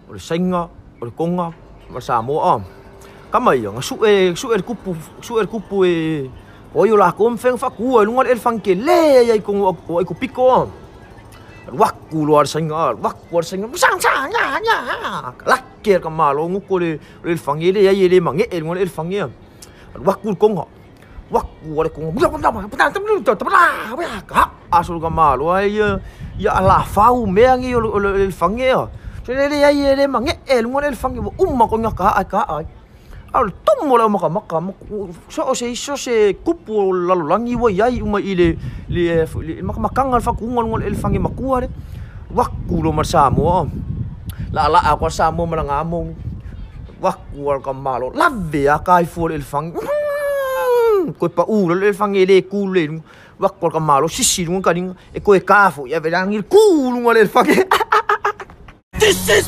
O le Saina, o le Toga ma le Samoa. Tama ia, na sue sue le tupu, sue le tupu e o ai o latou e mafai ona faatuina i luga le elefani tele ia i totonu o Aikupito. Alu atu loa le Saina, alu atu le Saina, lake le tamaloa gutu le elefani, e leai e le manee i luga o le elefani ia. Alu atu le Toga, alu atu le Toga, haa solo tamaloa ia ia alafau mea nei o le elefani ia. Se leai e le manee i luga o le elefani, ua uma koina tahaa e tahaa ai. A o le tomo o le aumakamaka, so o se isi, so o se tupu o le lalolagi ua i ai uma i le makamakaga o le faatuga i luga o le elefani matua lea. Alu atu loa ma le Samoa, laalaa atu lava le Samoa ma lana amo, alu atu lava le tamaloa, lave lava ta ifo o le elefani, toe pau loa le elefani e le tu lelei i luga. Alu atu lava le tamaloa sisi i luga taliga, e toe ta foi, ave i lagi, tu i luga o le elefani. This is